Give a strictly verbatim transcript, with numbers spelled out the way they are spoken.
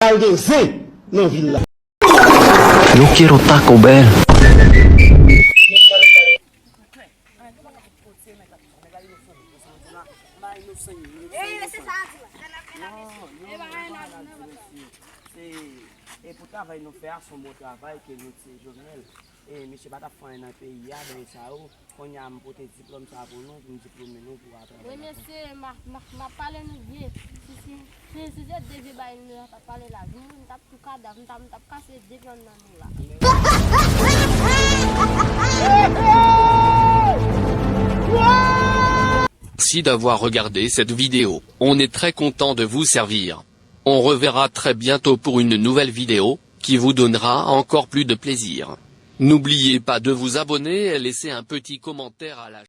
Al gen zen nan vil la. Yo quiero Taco Bell. E pou travay nou fè a, se yon bon travay ke nou ti Jovenel. E misye pa t ap fè anyen nan peyi a, bagay sa yo. Kounye a, m pote diplòm sa pou nou, pou m diplome nou pou atravè. Wi, mesye, m ap pale nou byen. Si, si, si, si se de vye bagay nou t ap pale la, vin, m t ap tou kadav, m t ap, m t ap kase de vyann nan nou la. Merci d'avoir regardé cette vidéo. On est très content de vous servir. On reverra très bientôt pour une nouvelle vidéo qui vous donnera encore plus de plaisir. N'oubliez pas de vous abonner et laisser un petit commentaire à la